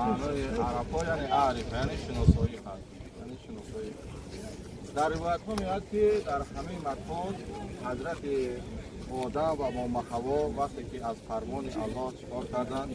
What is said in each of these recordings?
Маънои Арафо яъне аъриф, яъне шиносоӣ ҳаст, яъне шиносоӣ. Дар ривоятҳо меояд, ки дар ҳамаи макон ҳазрати Одам ва Мома Ҳаво вақте ки аз фармони Аллоҳ чикор карданд,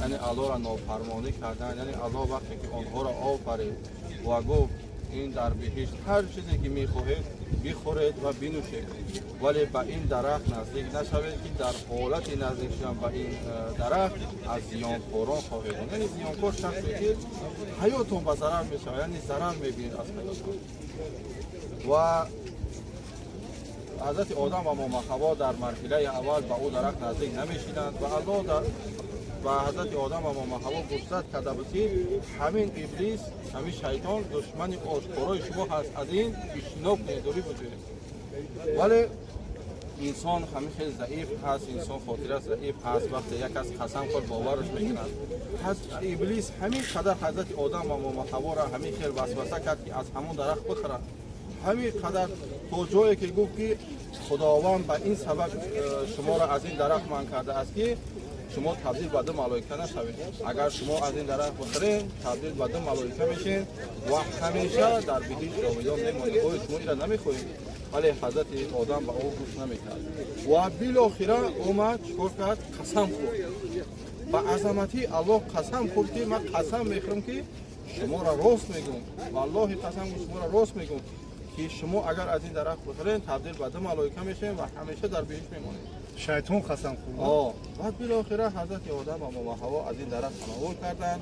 яъне Аллоҳро нофармонӣ карданд, яъне Аллоҳ вақте ки онҳоро офарид ва гуфт: «Ин дар биҳишт ҳар чизе ки мехоҳед, бихӯред ва бинӯшед, вале ба ин дарахт наздик нашавед, ки дар ҳолати наздик шудан ба ин дарахт аз зиёнкорон хоҳед буд». Яъне зиёнкор шахсе ки ҳаётон ба зарар мешавад, яъне зарар мебинед аз ҳаётон. Ва ҳазрати Одам ва Мома Ҳаво дар марҳилаи аввал ба ӯ дарахт наздик намешиданд ва Аллоҳ ба ҳазрати Одам ва Мома Ҳаво гӯшзад карда буд, ки ҳамин Иблис, ҳамин шайтон душмани ошкорои шумо ҳаст, аз ин иҷтиноб кунед, дурӣ буҷӯед. Вале инсон ҳамин хеле заиф ҳаст, инсон хотира заиф ҳаст, вақте як кас қасам хӯрд, бовараш мекунад. Иблис ҳамин қадар ҳазрати Одам ва Мома Ҳаворо ҳамин хел васваса кард, ки аз ҳамон дарахт бихӯрад, ҳамин қадар, то ҷое ки гуфт, ки Худованд ба ин сабаб шуморо аз ин дарахт манъ кардааст, ки шумо табдил ба ду малоика нашавед. Агар шумо аз ин дарахт бихӯред, табдил ба ду малоика мешед ва ҳамеша дар биҳишт ҷовидон мемонед. Оё шумо инро намехоҳед? Вале ҳазрати Одам ба ӯ гӯш намекард ва билохира омад, чикор кард? Қасам хӯрд, ба азамати Аллоҳ қасам хӯрд, ки ман қасам мехӯрам, ки шуморо рост мегӯм, валлоҳи қасам, шуморо рост мегӯм, ки шумо агар аз ин дарахт бихӯред, табдил ба ду малоика мешавед ва ҳамеша дар биҳишт мемонед. Шайтон қасам хӯрд. Баъд билохира ҳазрати Одам ва Мома Ҳаво аз ин дарахт тановул карданд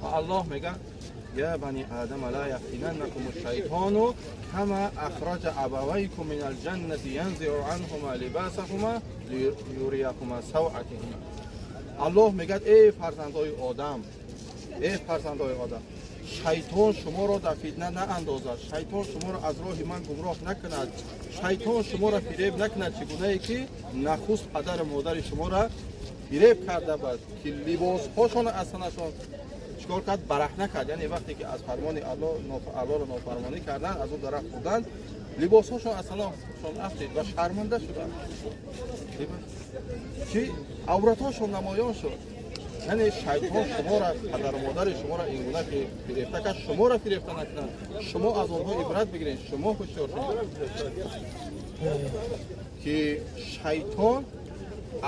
ва Аллоҳ мегӯяд: «يا بني آدم لا يفتننكم الشيطان كما أخرج أبويكم من الجنة ينزع عنهما لباسهما ليريهما سوآتهما». Аллоҳ мегӯяд: «Эй фарзандои Одам, эй фарзандои Одам, шайтон шуморо дар фитна наандозад, шайтон шуморо аз роҳи ман гумроҳ накунад, шайтон шуморо фиреб накунад, чӣ гунае ки нахуст падару модари шуморо фиреб карда буд, ки либосҳошонро аз танашон чикор кард? Бараҳна кард». Яъне вақте ки аз фармони Аллоҳро нофармонӣ карданд, аз он дарахт хӯрданд, либосҳошон аз танашон афтид ва шарманда шуданд, ки авратҳошон намоён шуд. Яъне шайтон шуморо, падару модари шуморо ин гуна ки фирефта кард, шуморо фирефта накунад. Шумо аз онҳо ибрат бигиред, шумо ҳушёр шавед, ки шайтон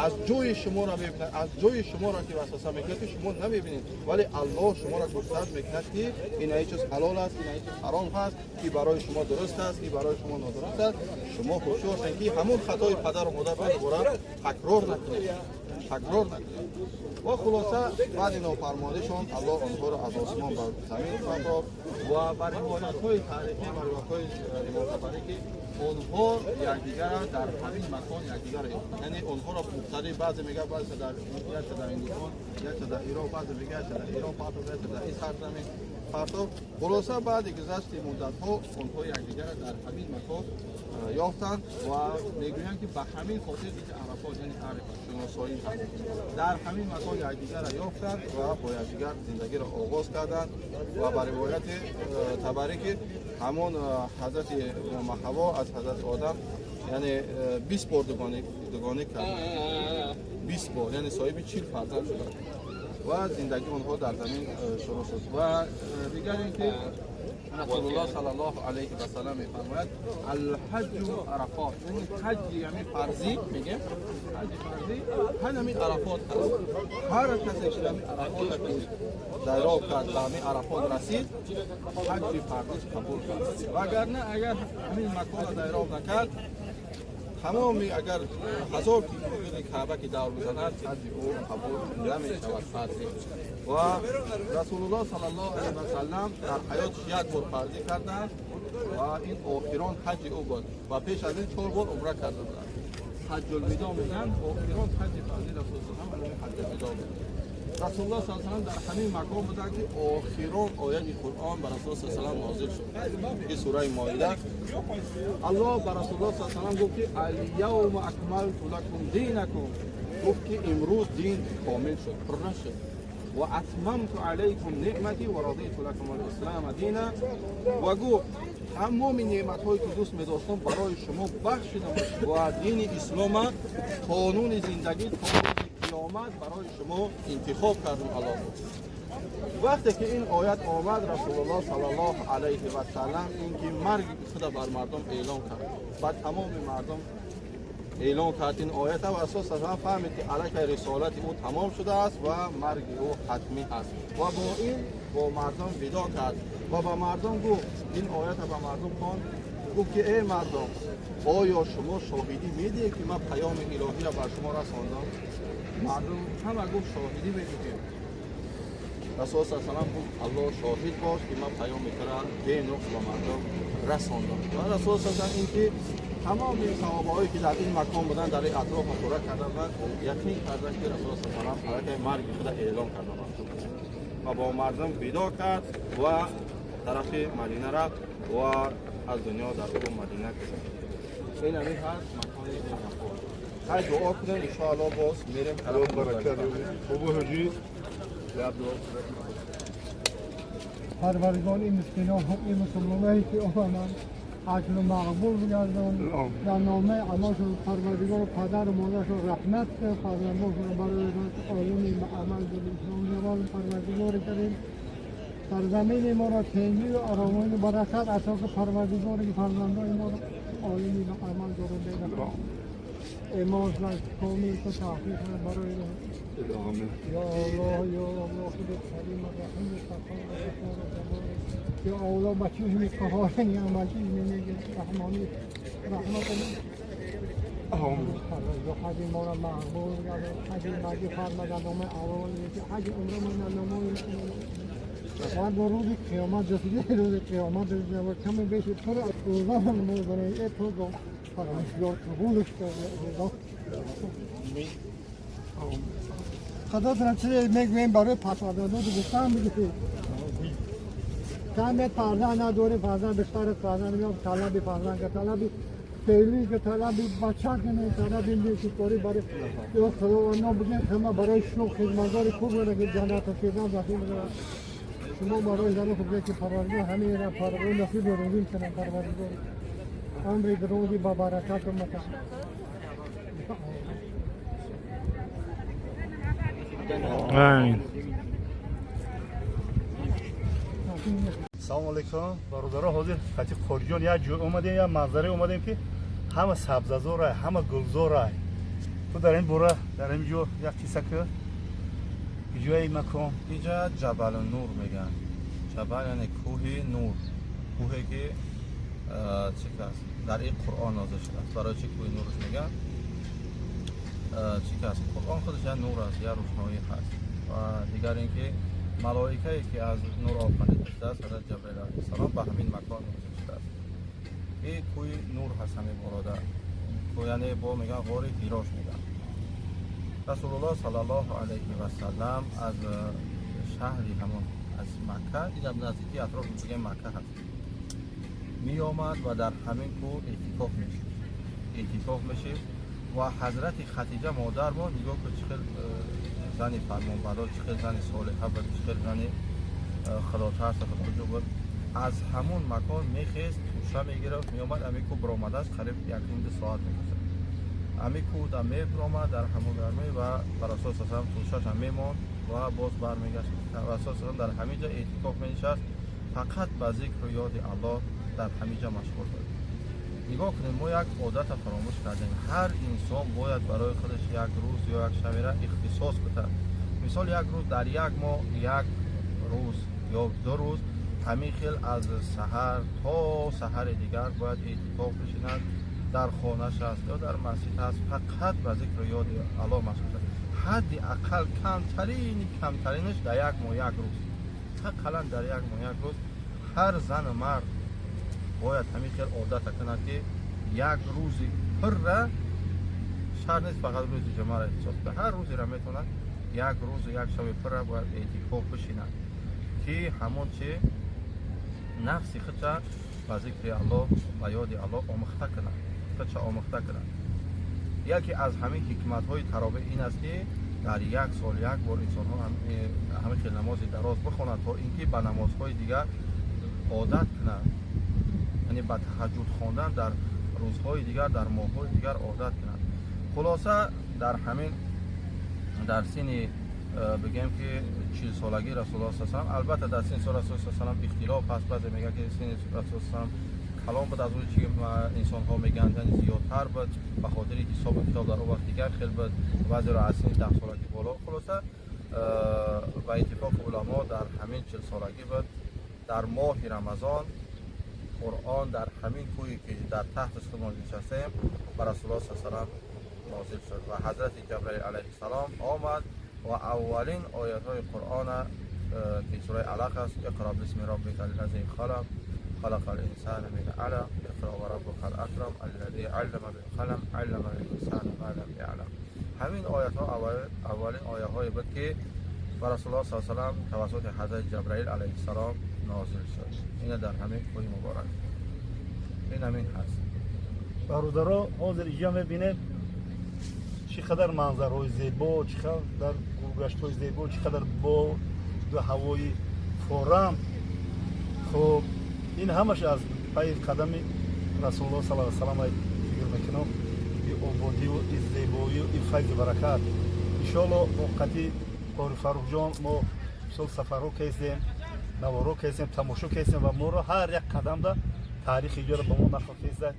аз ҷои шуморо мебинад, аз ҷои шуморо ки васваса мекунад, ки шумо намебинед, вале Аллоҳ шуморо гӯшзад мекунад, ки ин ай чиз ҳалол аст, ин ай чиз ҳаром ҳаст, ки барои шумо дуруст аст, ки барои шумо нодуруст аст. Шумо ҳушёр шавед, ки ҳамон хатои падару модарро дубора такрор накунед, такрор накунед. Ва хулоса, баъди нофармонишон Аллоҳ онҳоро аз осмон ба замин партофт ва ба ривоятҳои таърихӣ ва ривоятҳои Имом Табарӣ, ки онҳо якдигарро дар ҳамин макон якдигарро ёфтанд. Яъне онҳоро мухталиф, баъзе мегӯяд, баъзе дар якча дар Ҳиндустон, якча дар Ироқ, баъзе мегӯяд, якча дар Эрон партофт, якча дар ин сарзамин партофт. Хулоса, баъди гузашти муддатҳо онҳо якдигарро дар ҳамин макон ёфтанд ва мегӯянд, ки ба ҳамин хотир ки Арафот, яъне арифа, шиносоӣ ҳаст. Дар ҳамин макон якдигарро ёфтанд ва бо якдигар зиндагиро оғоз карданд. Ва ба ривояти Табарӣ, ки ҳамон ҳазрати Ҳаво аз ҳазрати Одам, яъне 20 бор дугонӣ кард, 20 бор, яъне соҳиби 40 фарзанд шуданд ва зиндагии онҳо дар замин шурӯъ шуд. Ва дигар ин ки Расулуллоҳ саллаллоҳу алайҳи васаллам мефармояд: «الحج عرفات». Яъне ҳаҷи ҳамин фарзӣ мегем, ҳаҷи фарзӣ ҳамин Арафот ҳаст. Ҳар касе ки ҳамин Арафота ки дайроб кард, ба ҳамин Арафот расид, ҳаҷи фарзиш қабул кард. Вагарна агар ҳамин маконро дайроб накард, тамоми агар 1000 километри Каъба ки давр бизанад, ҳаҷи ӯ қабул намешавад фарзӣ. Ва Расулуллоҳ саллаллоҳу алайҳи васаллам дар ҳаётиш як бор фарзӣ карданд ва ин охирон ҳаҷи ӯ буд ва пеш аз ин чор бор умра карда буданд. Ҳаҷҷулвидо мегӯянд, охирон ҳаҷи фарзӣ Расул ҳаҷҷулвидо буд. Расулуллоҳ саллаллоҳу алайҳи васаллам дар ҳамин макон буданд, ки охирон ояти Қуръон ба Расул саллаллоҳу алайҳи васаллам нозил шуд, ки сураи Моида. Аллоҳ ба Расулуллоҳ саллаллоҳу алайҳи васаллам гуфт, ки «اليوم أكملت لكم دينكم». Гуфт, ки имрӯз дин комил шуд, пурра шуд. «وأتممت عليكم نعمتي ورضيت لكم الإسلام دينا». Ва гуфт: тамоми неъматҳое ки дӯст медоштам, барои шумо бахшидам ва дини ислома қонуни зиндагӣ то рӯзи қиёмат барои шумо интихоб кардам, Аллоҳ гуфт. Вақте ки ин оят омад, Расулуллоҳ саллаллоҳу алайҳи васаллам инки марги худа бар мардум эълон кард, ба тамоми мардум эълон кард ин оят ва асосан фаҳмид ки аллакай рисолати ӯ тамом шудааст ва марги ӯ ҳатмӣ аст. Ва бо ин бо мардум видо кард ва ба мардум гуфт, ин оятро ба мардум хонд, гуфт ки эй мардум, оё шумо шоҳидӣ медиҳед ки ман паёми илоҳиро бар шумо расондам? Мардум ҳама гуфт шоҳидӣ медиҳем. Расул саллаллоҳу алайҳи васаллам гуфт Аллоҳ шоҳид бош ки ман паёми туро бенуқс ба мардум расондам. Ва Расул саллаллоҳу алайҳи васаллам инки тамоми саҳобаҳое ки дар ин макон буданд, дар ин атроф ҳузур карданд ва яқин карданд ки Расул саллаллоҳу алайҳи васаллам аллакай марги худро эълон карданд ва бо мардум видо кард ва тарафи Мадина рафт ва аз дунё дар он Мадина гузашт. Ин ҳамин ҳаст макони ин макон. Хай дуо кунем, иншоаллоҳ боз мерем. Аллоҳ баракат диҳад. Бобо ҳоҷӣ Парвардигор ин мискинон, ин мусулмонае ки омаданд аҷру мақбул бигардон, дар номаи амалшон Парвардигор падару модаршон раҳмат кунад, фарзандоншон барои олими амал ислом Парвардигори карим сарзамини моро тенҷию оромию баракат ато ки Парвардигоре ки фарзандони моро олими амал дорад бегардон. امام قومی تو تحقیق برای یا الله یا الله خود کریم رحیم سخا غفار جبار یا الله بچه می قهارنی عملی می رحمانی رحمت آمین. حج ما را مقبول گردان، حج مگی فرمودند نامه اول حج عمره من نامه و دو روز قیامت رسیده، روز قیامت رسیده و کمی بیش پر روزه من برای ای تو پرورشگار قبولش کرده. خدا تون چیزی میگویم برای پس‌فردادو گفتم بگید کم فرزند نداری، فرزند بیشتر فرزند میاد، طلبی فرزند که طلبی فعلی که طلبی بچه که نه طلبی نیکوکاری برای یا خداوند بگیم همه برای شما خدمتگار خوب بوده که جنت و فردوس نصیب بده. شما برای زن خوب که پروردگار همه را پروردگار نصیب روزی کنه. پروردگار عمر روزی با برکت و متع. آمین. Салом алейкум бародаро, ҳозир хати Қориҷон як ҷой омадем, як манзаре омадем ки ҳама сабзазорай, ҳама гулзорай. Ту дар ин бора, дар ин ҷо як қисса ки ҷои макон. Инҷа Ҷабал Нур мегӯянд. Ҷабал яъне кӯҳи Нур, кӯҳе ки чӣ аст дар ин Қуръон нозил шудааст. Барои чӣ кӯҳи Нурш мегӯянд? Чӣ аст? Қуръон худаш як нур аст, як рӯшноӣ ҳаст. Ва дигар ин ки малоикае ки аз нур офарида шудааст, ҳазрат Ҷабраил алайҳиссалом ба ҳамин макон нозил шудааст. Ин кӯҳи Нур ҳаст ҳамин борода. Яъне бо мегӯянд ғори Ҳирош мегӯянд. Расулуллоҳ саллаллоҳу алайҳи васаллам аз шаҳри ҳамон аз Макка, ин дар наздикии атрофи бигӯем Макка ҳаст, меомад ва дар ҳамин кӯҳ эътикоф мешид. Эътикоф мешид ва ҳазрати Хатиҷа модар мо нигоҳ кун чӣ хел зани фармонбардор, чӣ хел зани солиҳа буд, чӣ хел зани худотарс худоҷӯ буд. Аз ҳамон макон мехест, туша мегирифт, меомад ҳамин кӯҳ баромадааст, қариб 1.5-2 соат мегузашт. Ҳамин кӯҳ дар мебаромад дар ҳамон гармӣ ва бар асос асам тушаша мемонд ва боз бармегашт. Бар асос асам дар ҳамин ҷо эътикоф менишаст, фақат ба зикру ёди Аллоҳ дар ҳамин ҷо машғул буд. Нигоҳ кунед, мо як одатро фаромӯш кардем. Ҳар инсон бояд барои худаш як рӯз ё як шабера ихтисос кунад. Мисол як рӯз дар як моҳ, як рӯз ё ду рӯз ҳамин хел аз саҳар то саҳари дигар бояд эътикоф бишинад, дар хонаш аст ё дар масҷид аст, фақат ба зикру ёди Аллоҳ машғул шавад. Ҳадди ақал камтаринаш дар як моҳ як рӯз, ақаллан дар як моҳ як рӯз ҳар зану мард бояд ҳамин хел одата кунад ки як рӯзи пурра, шарт нест фақат рӯзи ҷумъаро ҳисоб кунад, ҳар рӯзеро метавонад як рӯзу як шаби пурра бояд эътикоф бишинад ки ҳамон чи нафси худша ба зикри Аллоҳ, ба ёди Аллоҳ омӯхта кунад, худша омӯхта кунад. Яке аз ҳамин ҳикматҳои таровеҳ ин аст ки дар як сол як бор инсонҳо ҳамин хел намози дароз бихонанд то ин ки ба намозҳои дигар одат кунанд, яъне ба таҳаҷҷуд хондан дар рӯзҳои дигар, дар моҳҳои дигар одат кунанд. Хулоса дар ҳамин дар синни бигӯем ки 40 солаги Расулуллоҳ саллаллоҳу алайҳи васаллам. Албатта, дар синни сол Расул саллаллоҳу алайҳи васаллам ихтилоф ҳаст. Баъзе мегӯянд, ки синни Расул саллаллоҳу калон буд аз он чи инсонҳо мегӯянд, яъне зиёдтар буд, ба хотири ҳисобу китоб дар он вақт дигар хел буд. Баъзеро аз синни 10 солагӣ боло. Хулоса, ба иттифоқи уламо, дар ҳамин 40 солагӣ буд. Дар моҳи Рамазон Қуръон дар ҳамин кӯҳе, ки дар таҳти худмон нишастаем, ба Расулуллоҳ саллаллоҳу алайҳи васаллам нозил шуд ва ҳазрати Ҷабраил алайҳиссалом омад ва аввалин оятҳои Қуръона, ки сураи Алақ аст: اقرأ باسم ربك الذي خلق، خلق الإنسان من علق، اقرأ وربك الأكرم الذي علم بالقلم، علم الإنسان ما لم يعلم. ҳамин оятҳо аввалин ояҳое буд, ки ба Расулуллоҳ саллаллоҳу алайҳи васаллам тавассути ҳазрати Ҷабраил алайҳиссалом нозил шуд. Ина дар ҳамин кӯҳи муборак, ин ҳамин ҳаст. Бародаро, ҳозир инҷа мебинем, чӣ қадар манзарҳои зебо, чӣ қадар гулгаштҳои зебо, чӣ қадар боду ҳавои форам. Хуб, ин ҳамаш аз пайи қадами Расулуллоҳ саллаллоҳу алайҳи васаллам фикр мекунам. И ободию, и зебоию, и файзу баракат. Иншоалло, мо қати қори Фаррухҷон мо мисол сафарҳо кестем, наворо кестем, тамошо кестем ва моро ҳар як қадамда таърихи иҷора ба мо нақл кеста.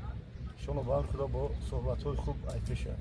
Иншоалло, ба амри Худо, бо суҳбатҳои хуб айпеша.